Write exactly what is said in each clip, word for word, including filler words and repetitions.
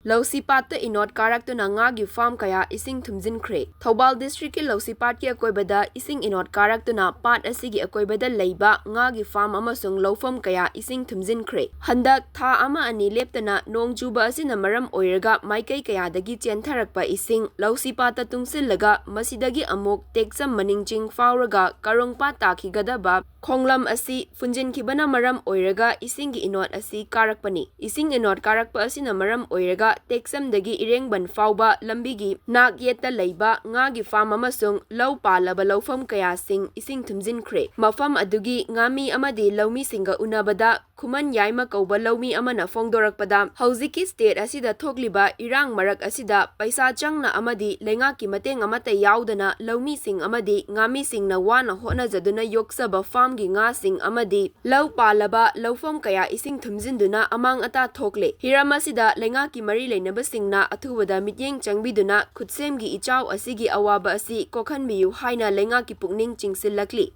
ꯂꯧꯁꯤꯄꯥꯠꯇ ꯏꯅꯣꯠ ꯀꯥꯔꯛꯇꯨꯅ ꯉꯥꯒꯤ ꯐꯥꯔꯝ ꯀꯌꯥ ꯏꯁꯤꯡ ꯊꯨꯝꯖꯤꯟꯈ꯭ꯔꯦ꯫ ꯊꯧꯕꯥꯜ ꯗꯤꯁꯇ꯭ꯔꯤꯛꯀꯤ ꯂꯧꯁꯤꯄꯥꯠꯀꯤ ꯑꯀꯣꯏꯕꯗ ꯏꯁꯤꯡ ꯏꯅꯣꯠ ꯀꯥꯔꯛꯇꯨꯅ ꯄꯥꯠ ꯑꯁꯤꯒꯤ ꯑꯀꯣꯏꯕꯗ ꯂꯩꯕ ꯉꯥꯒꯤ ꯐꯥꯔꯝ ꯑꯃꯁꯨꯡ ꯂꯧꯐꯝ ꯀꯌꯥ ꯏꯁꯤꯡ ꯊꯨꯝꯖꯤꯟꯈ꯭ꯔꯦ꯫ ꯍꯟꯗꯛ ꯊꯥ ꯑꯃ ꯑꯅꯤ ꯂꯦꯞꯇꯅ ꯅꯣꯡ ꯆꯨꯕ ꯑꯁꯤꯅ ꯃꯔꯝ ꯑꯣꯏꯔꯒ ꯃꯥꯏꯀꯩ ꯀꯌꯥꯗꯒꯤ ꯆꯦꯟꯊꯔꯛꯄ ꯏꯁꯤꯡ ꯂꯧꯁꯤꯄꯥꯠꯇ ꯇꯨꯡꯁꯤꯜꯂꯒ ꯃꯁꯤꯗꯒꯤ ꯑꯃꯨꯛ ꯇꯦꯛꯆꯝ ꯃꯅꯤꯡ ꯆꯤꯡ ꯐꯥꯎꯔꯒ ꯀꯔꯣꯡꯄꯥꯠ ꯇꯥꯈꯤꯒꯗꯕ ꯈꯣꯡꯂꯝ ꯑꯁꯤ ꯐꯨꯟꯖꯤꯟꯈꯤꯕꯅ ꯃꯔꯝ ꯑꯣꯏꯔꯒ ꯏꯁꯤꯡꯒꯤ ꯏꯅꯣꯠ ꯑꯁꯤ ꯀꯥꯔꯛꯄꯅꯤ꯫ ꯏꯁꯤꯡ ꯏꯅꯣꯠ ꯀꯥꯔꯛꯄ ꯑꯁꯤꯅ ꯃꯔꯝ ꯑꯣꯏꯔꯒ ꯇꯦꯛꯆꯝꯗꯒꯤ ꯏꯔꯦꯡꯕꯟ ꯐꯥꯎꯕ ꯂꯝꯕꯤꯒꯤ ꯅꯥꯛ ꯌꯦꯠꯇ ꯂꯩꯕ ꯉꯥꯒꯤ ꯐꯥꯔꯝ ꯑꯃꯁꯨꯡ ꯂꯧ ꯄꯥꯜꯂꯕ ꯂꯧꯐꯝ ꯀꯌꯥꯁꯤꯡ ꯏꯁꯤꯡ ꯊꯨꯝꯖꯤꯟꯈ꯭ꯔꯦ꯫ ꯃꯐꯝ ꯑꯗꯨꯒꯤ ꯉꯥꯃꯤ ꯑꯃꯗꯤ ꯂꯧꯃꯤꯁꯤꯡꯒ ꯎꯅꯕꯗ ꯈꯨꯃꯟ ꯌꯥꯏꯃ ꯀꯧꯕ ꯂꯧꯃꯤ ꯑꯃꯅ ꯐꯣꯡꯗꯣꯔꯛꯄꯗ, ꯍꯧꯖꯤꯛꯀꯤ ꯁ꯭ꯇꯦꯠ ꯑꯁꯤꯗ ꯊꯣꯛꯂꯤꯕ ꯏꯔꯥꯡ ꯃꯔꯛ ꯑꯁꯤꯗ ꯄꯩꯁꯥ ꯆꯪꯅ ꯑꯃꯗꯤ ꯂꯩꯉꯥꯛꯀꯤ ꯃꯇꯦꯡ ꯑꯃꯠꯇ ꯌꯥꯎꯗꯅ ꯂꯧꯃꯤꯁꯤꯡ ꯑꯃꯗꯤ ꯉꯥꯃꯤꯁꯤꯡꯅ ꯋꯥꯅ ꯍꯣꯠꯅꯖꯗꯨꯅ ꯌꯣꯛꯆꯕ ꯐꯥꯔꯝꯒꯤ ꯉꯥꯁꯤꯡ ꯑꯃꯗꯤ ꯂꯧ ꯄꯥꯜꯂꯕ ꯂꯧꯐꯝ ꯀꯌꯥ ꯏꯁꯤꯡ ꯊꯨꯝꯖꯤꯟꯗꯨꯅ ꯑꯃꯥꯡ ꯑꯇꯥ ꯊꯣꯛꯂꯦ꯫ ꯍꯤꯔꯝ ꯑꯁꯤꯗ ꯂꯩꯉꯥꯛꯀꯤ ꯃꯔꯤ ꯂꯩꯅꯕꯁꯤꯡꯅ ꯑꯊꯨꯕꯗ ꯃꯤꯠꯌꯦꯡ ꯆꯪꯕꯤꯗꯨꯅ ꯈꯨꯠꯁꯦꯝꯒꯤ ꯏꯆꯥꯎ ꯑꯁꯤꯒꯤ ꯑꯋꯥꯕ ꯑꯁꯤ ꯀꯣꯛꯍꯟꯕꯤꯌꯨ ꯍꯥꯏꯅ ꯂꯩꯉꯥꯛꯀꯤ ꯄꯨꯛꯅꯤꯡ ꯆꯤꯡꯁꯤꯜꯂꯛꯂꯤ꯫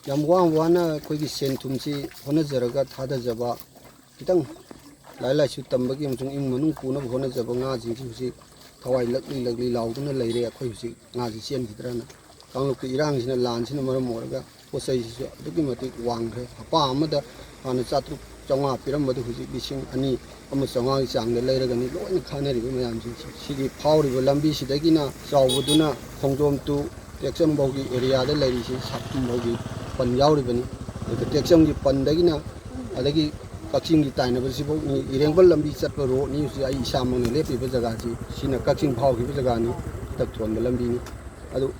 ꯌꯥꯝ ꯋꯥ ꯋꯥꯅ ꯑꯩꯈꯣꯏꯒꯤ ꯁꯦꯟ ꯊꯨꯝꯁꯤ ꯍꯣꯠꯅꯖꯔꯒ ꯊꯥꯗꯖꯕ, ꯈꯤꯇꯪ ꯂꯥꯏꯔꯤꯛ ꯂꯥꯏꯁꯨ ꯇꯝꯕꯒꯤ ꯑꯃꯁꯨꯡ ꯏꯃꯨꯡ ꯃꯅꯨꯡ ꯄꯨꯅꯕ ꯍꯣꯠꯅꯖꯕ ꯉꯥꯁꯤꯡꯁꯤ ꯍꯧꯖꯤꯛ ꯊꯋꯥꯏ ꯂꯛꯂꯤ ꯂꯛꯂꯤ ꯂꯥꯎꯗꯨꯅ ꯂꯩꯔꯦ꯫ ꯑꯩꯈꯣꯏ ꯍꯧꯖꯤꯛ ꯉꯥꯁꯤ ꯆꯦꯟꯈꯤꯗ꯭ꯔꯅ꯫ ꯀꯥꯡꯂꯨꯞꯀꯤ ꯏꯔꯥꯡꯁꯤꯅ, ꯂꯥꯟꯁꯤꯅ ꯃꯔꯝ ꯑꯣꯏꯔꯒ ꯄꯣꯠ ꯆꯩꯁꯤꯁꯨ ꯑꯗꯨꯛꯀꯤ ꯃꯇꯤꯛ ꯋꯥꯡꯈ꯭ꯔꯦ꯫ ꯍꯞꯄꯥ ꯑꯃꯗ ꯍꯥꯟꯅ ꯆꯥꯇ꯭ꯔꯨꯛ ꯆꯥꯝꯃꯉꯥ ꯄꯤꯔꯝꯕꯗꯨ ꯍꯧꯖꯤꯛ ꯂꯤꯁꯤꯡ ꯑꯅꯤ ꯑꯃ ꯆꯥꯝꯃꯉꯥꯒꯤ ꯆꯥꯡꯗ ꯂꯩꯔꯒꯅꯤ ꯂꯣꯏꯅ ꯈꯥꯅꯔꯤꯕ ꯃꯌꯥꯝꯁꯤꯡꯁꯤ꯫ ꯁꯤꯒꯤ ꯐꯥꯎꯔꯤꯕ ꯂꯝꯕꯤꯁꯤꯗꯒꯤꯅ ꯆꯥꯎꯕꯗꯨꯅ ꯈꯣꯡꯖꯣꯝ to ꯇꯦꯛꯆꯝ ꯐꯥꯎꯒꯤ ꯑꯦꯔꯤꯌꯥꯗ ꯂꯩꯔꯤꯁꯤ ꯁꯥꯄꯨꯝ ꯐꯥꯎꯒꯤ ꯄꯟ ꯌꯥꯎꯔꯤꯕꯅꯤ꯫ ꯑꯗꯨꯒ ꯇꯦꯛꯆꯝꯒꯤ ꯄꯟꯗꯒꯤꯅ ꯑꯗꯒꯤ ꯀꯛꯆꯤꯡꯒꯤ ꯇꯥꯏꯅꯕꯁꯤꯐꯥꯎꯅꯤ꯫ ꯏꯔꯦꯡꯕꯝ ꯂꯝꯕꯤ ꯆꯠꯄ ꯔꯣꯗꯅꯤ ꯍꯧꯖꯤꯛ ꯑꯩ ꯏꯁꯥꯃꯛꯅ ꯂꯦꯞꯄꯤꯕ ꯖꯒꯥꯁꯤ꯫ ꯁꯤꯅ ꯀꯛꯆꯤꯡ ꯐꯥꯎꯈꯤꯕ ꯖꯒꯥꯅꯤ, ꯍꯟꯗꯛ ꯊꯣꯟꯕ ꯂꯝꯕꯤꯅꯤ꯫ ꯑꯗꯨ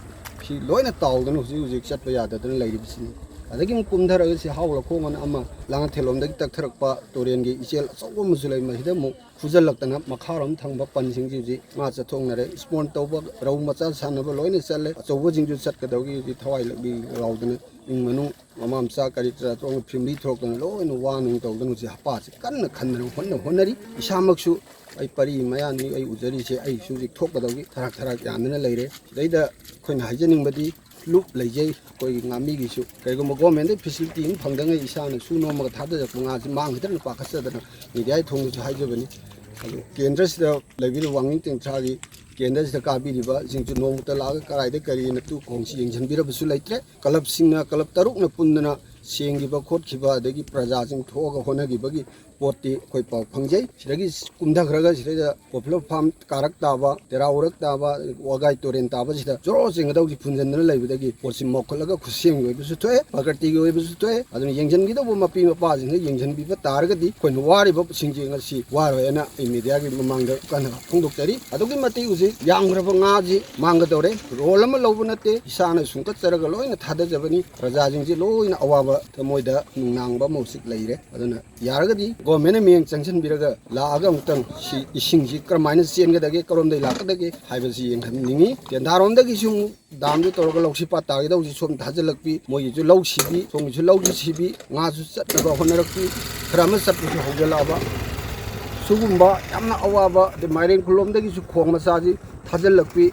ꯁꯤ ꯂꯣꯏꯅ ꯇꯥꯎꯗꯅ ꯍꯧꯖꯤꯛ ꯍꯧꯖꯤꯛ ꯆꯠꯄ ꯌꯥꯗꯗꯅ ꯂꯩꯔꯤꯕꯁꯤꯅꯤ꯫ ꯑꯗꯒꯤ ꯑꯃꯨꯛ ꯀꯨꯝꯊꯔꯒ ꯁꯤ ꯍꯥꯎ ꯂꯈꯣꯡ ꯑꯅ ꯑꯃ ꯂꯥꯡꯉꯊꯦꯜꯂꯣꯝꯗꯒꯤ ꯇꯛꯊꯔꯛꯄ ꯇꯨꯔꯦꯟꯒꯤ ꯏꯆꯦꯜ ꯑꯆꯧꯕ ꯑꯃꯁꯨ ꯂꯩ꯫ ꯃꯁꯤꯗ ꯑꯃꯨꯛ ꯐꯨꯖꯜꯂꯛꯇꯅ ꯃꯈꯥꯔꯣꯝ ꯊꯪꯕ ꯄꯟꯁꯤꯡꯁꯤ ꯍꯧꯖꯤꯛ ꯉꯥ ꯆꯠꯊꯣꯛꯅꯔꯦ꯫ ꯏꯁꯄꯣꯟ ꯇꯧꯕ, ꯔꯧ ꯃꯆꯥ ꯁꯥꯟꯅꯕ ꯂꯣꯏꯅ ꯆꯠꯂꯦ꯫ ꯑꯆꯧꯕꯁꯤꯡꯁꯨ ꯆꯠꯀꯗꯧꯒꯤ ꯍꯧꯖꯤꯛ ꯊꯋꯥꯏ ꯂꯛꯂꯤ ꯂꯥꯎꯗꯅ ꯏꯃꯨꯡ ꯃꯅꯨꯡ ꯃꯃꯥ ꯃꯆꯥ ꯀꯔꯤ ꯀꯔꯥ ꯇꯣꯡ ꯐꯦꯃꯤꯂꯤ ꯊꯣꯛꯇꯅ ꯂꯣꯏꯅ ꯋꯥ ꯅꯨꯡ ꯇꯧꯗꯅ ꯍꯧꯖꯤꯛ ꯍꯞꯄꯥꯁꯤ ꯀꯟꯅ ꯈꯟꯗꯅ ꯍꯣꯠꯅ ꯍꯣꯠꯅꯔꯤ꯫ ꯏꯁꯥꯃꯛꯁꯨ ꯑꯩ ꯄꯔꯤ ꯃꯌꯥꯅꯤ ꯑꯩ ꯎꯖꯔꯤꯁꯦ, ꯑꯩꯁꯨ ꯍꯧꯖꯤꯛ ꯊꯣꯛꯀꯗꯧꯒꯤ ꯊꯔꯥꯛ ꯊꯔꯥꯛ ꯌꯥꯟꯗꯅ ꯂꯩꯔꯦ꯫ ꯁꯤꯗꯩꯗ ꯑꯩꯈꯣꯏꯅ ꯍꯥꯏꯖꯅꯤꯡꯕꯗꯤ ꯂꯨꯞ ꯂꯩꯖꯩ ꯑꯩꯈꯣꯏꯒꯤ ꯉꯥꯃꯤꯒꯤꯁꯨ꯫ ꯀꯔꯤꯒꯨꯝꯕ ꯒꯣꯔꯃꯦꯟꯗꯒꯤ ꯐꯦꯁꯤꯂꯤꯇꯤ ꯑꯃ ꯐꯪꯗꯉꯩ ꯏꯁꯥꯅ ꯁꯨ ꯅꯣꯝꯃꯒ ꯊꯥꯗꯖꯔꯛꯄ ꯉꯥꯁꯤ ꯃꯥꯡꯈꯤꯗ꯭ꯔꯅ ꯄꯥꯈꯠꯆꯗꯅ ꯃꯦꯗꯤꯌꯥꯒꯤ ꯊꯣꯡꯗꯁꯨ ꯍꯥꯏꯖꯕꯅꯤ꯫ ꯑꯗꯨ ꯀꯦꯟꯗ꯭ꯔꯁꯤꯗ ꯂꯩꯕꯤꯔꯤꯕ ꯋꯥꯡꯅꯤꯡ ꯇꯦꯟꯊ꯭ꯔꯥꯒꯤ ꯀꯦꯟꯗ꯭ꯔꯁꯤꯗ ꯀꯥꯕꯤꯔꯤꯕꯁꯤꯡꯁꯨ ꯅꯣꯡꯃꯇ ꯂꯥꯛꯑꯒ ꯀꯗꯥꯏꯗ ꯀꯔꯤꯅ ꯇꯨ ꯈꯣꯡꯁꯤ ꯌꯦꯡꯁꯤꯟꯕꯤꯔꯕꯁꯨ ꯂꯩꯇ꯭ꯔꯦ꯫ ꯀ꯭ꯂꯕꯁꯤꯡꯅ, ꯀ꯭ꯂꯕ ꯇꯔꯨꯛꯅ ꯄꯨꯟꯗꯅ ꯁꯦꯡꯈꯤꯕ ꯈꯣꯠꯈꯤꯕ, ꯑꯗꯒꯤ ꯄ꯭ꯔꯖꯥꯁꯤꯡ ꯊꯣꯛꯑꯒ ꯍꯣꯠꯅꯈꯤꯕꯒꯤ ꯄꯣꯠꯇꯤ ꯑꯩꯈꯣꯏ ꯄꯥꯎ ꯐꯪꯖꯩ꯫ ꯁꯤꯗꯒꯤ ꯀꯨꯝꯊꯈ꯭ꯔꯒ ꯁꯤꯗꯩꯗ ꯀꯣꯐꯤꯂꯣ ꯐꯥꯝ ꯀꯥꯔꯛ ꯇꯥꯕ, ꯇꯦꯔꯥ ꯎꯔꯛ ꯇꯥꯕ, ꯋꯥꯒꯥꯏ ꯇꯨꯔꯦꯟ ꯇꯥꯕꯁꯤꯗ ꯖꯣꯔꯣ ꯆꯦꯟꯒꯗꯧꯁꯤ ꯐꯨꯟꯖꯟꯗꯅ ꯂꯩꯕꯗꯒꯤ ꯄꯣꯠꯁꯤ ꯃꯧꯈꯠꯂꯒ ꯈꯨꯠꯁꯦꯝꯒꯤ ꯑꯣꯏꯕꯁꯨ ꯊꯣꯛꯑꯦ, ꯄ꯭ꯔꯀ꯭ꯔꯇꯤꯒꯤ ꯑꯣꯏꯕꯁꯨ ꯊꯣꯛꯑꯦ꯫ ꯑꯗꯨꯅ ꯌꯦꯡꯁꯤꯟꯈꯤꯗꯧꯕ ꯃꯄꯤ ꯃꯄꯥꯁꯤꯡꯅ ꯌꯦꯡꯁꯤꯟꯕꯤꯕ ꯇꯥꯔꯒꯗꯤ ꯑꯩꯈꯣꯏꯅ ꯋꯥꯔꯤꯕꯁꯤꯡꯁꯦ ꯉꯁꯤ ꯋꯥꯔꯣꯏꯅ ꯑꯩ ꯃꯦꯗꯤꯌꯥꯒꯤ ꯃꯃꯥꯡꯗ ꯀꯟꯅ ꯐꯣꯡꯗꯣꯛꯆꯔꯤ꯫ ꯑꯗꯨꯛꯀꯤ ꯃꯇꯤꯛ ꯍꯧꯖꯤꯛ ꯌꯥꯝꯈ꯭ꯔꯕ ꯉꯥꯁꯤ ꯃꯥꯡꯒꯗꯧꯔꯦ꯫ ꯔꯣꯜ ꯑꯃ ꯂꯧꯕ ꯅꯠꯇꯦ, ꯏꯁꯥꯅ ꯁꯨꯡꯀꯠꯆꯔꯒ ꯂꯣꯏꯅ ꯊꯥꯗꯖꯕꯅꯤ꯫ ꯄ꯭ꯔꯖꯥꯁꯤꯡꯁꯤ ꯂꯣꯏꯅ ꯑꯋꯥꯕ ꯊꯃꯣꯏꯗ ꯅꯨꯡꯅꯥꯡꯕ ꯑꯃ ꯍꯧꯖꯤꯛ ꯂꯩꯔꯦ꯫ ꯑꯗꯨꯅ ꯌꯥꯔꯒꯗꯤ ꯒꯣꯔꯃꯦꯟꯅ ꯃꯤꯠꯌꯦꯡ ꯆꯪꯁꯤꯟꯕꯤꯔꯒ ꯂꯥꯛꯑꯒ ꯑꯃꯨꯛꯇꯪ ꯁꯤ ꯏꯁꯤꯡꯁꯤ ꯀꯔꯝꯍꯥꯏꯅ ꯆꯦꯟꯒꯗꯒꯦ, ꯀꯔꯣꯝꯗꯒꯤ ꯂꯥꯛꯀꯗꯒꯦ ꯍꯥꯏꯕꯁꯤ ꯌꯦꯡꯍꯟꯅꯤꯡꯉꯤ꯫ ꯇꯦꯟꯊꯥꯔꯣꯝꯗꯒꯤꯁꯨ ꯑꯃꯨꯛ ꯗꯥꯝꯗꯨ ꯇꯧꯔꯒ ꯂꯧꯁꯤ ꯄꯥꯠ ꯇꯥꯒꯗꯧꯁꯤ ꯁꯣꯝ ꯊꯥꯖꯤꯜꯂꯛꯄꯤ, ꯃꯣꯏꯒꯤꯁꯨ ꯂꯧ ꯁꯤꯕꯤ, ꯁꯣꯝꯒꯤꯁꯨ ꯂꯧꯁꯤ ꯁꯤꯕꯤ, ꯉꯥꯁꯨ ꯆꯠꯅꯕ ꯍꯣꯠꯅꯔꯛꯄꯤ, ꯈꯔ ꯑꯃ ꯆꯠꯄꯁꯨ ꯍꯧꯖꯤꯜꯂꯛꯑꯕ꯫ ꯁꯤꯒꯨꯝꯕ ꯌꯥꯝꯅ ꯑꯋꯥꯕ, ꯑꯗꯩ ꯃꯥꯏꯔꯦꯟ ꯈꯨꯜꯂꯣꯝꯗꯒꯤꯁꯨ ꯈꯣꯡ ꯃꯆꯥꯁꯤ ꯊꯥꯖꯤꯜꯂꯛꯄꯤ,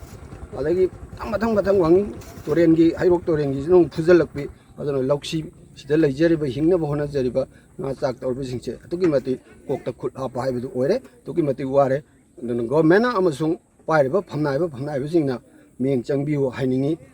ꯑꯗꯒꯤ ꯃꯊꯪ ꯃꯊꯪ ꯃꯊꯪ ꯋꯥꯡꯉꯤ ꯇꯨꯔꯦꯟꯒꯤ, ꯍꯩꯔꯣꯛ ꯇꯨꯔꯦꯟꯒꯤꯁꯤꯅ ꯑꯃꯨꯛ ꯐꯨꯖꯤꯜꯂꯛꯄꯤ꯫ ꯑꯗꯨꯅ ꯂꯧꯁꯤ ꯁꯤꯗ ꯂꯩꯖꯔꯤꯕ, ꯍꯤꯡꯅꯕ ꯍꯣꯠꯅꯖꯔꯤꯕ ꯉꯥ ꯆꯥꯛ ꯇꯧꯔꯤꯕꯁꯤꯡꯁꯦ ꯑꯗꯨꯛꯀꯤ ꯃꯇꯤꯛ ꯀꯣꯛꯇ ꯈꯨꯠ ꯍꯥꯞꯄ ꯍꯥꯏꯕꯗꯨ ꯑꯣꯏꯔꯦ꯫ ꯑꯗꯨꯛꯀꯤ ꯃꯇꯤꯛ ꯋꯥꯔꯦ꯫ ꯑꯗꯨꯅ ꯒꯣꯔꯃꯦꯟꯅ ꯑꯃꯁꯨꯡ ꯄꯥꯏꯔꯤꯕ ꯐꯝꯅꯥꯏꯕ ꯐꯝꯅꯥꯏꯕꯁꯤꯡꯅ ꯃꯤꯠꯌꯦꯡ ꯆꯪꯕꯤꯌꯨ ꯍꯥꯏꯅꯤꯡꯉꯤ꯫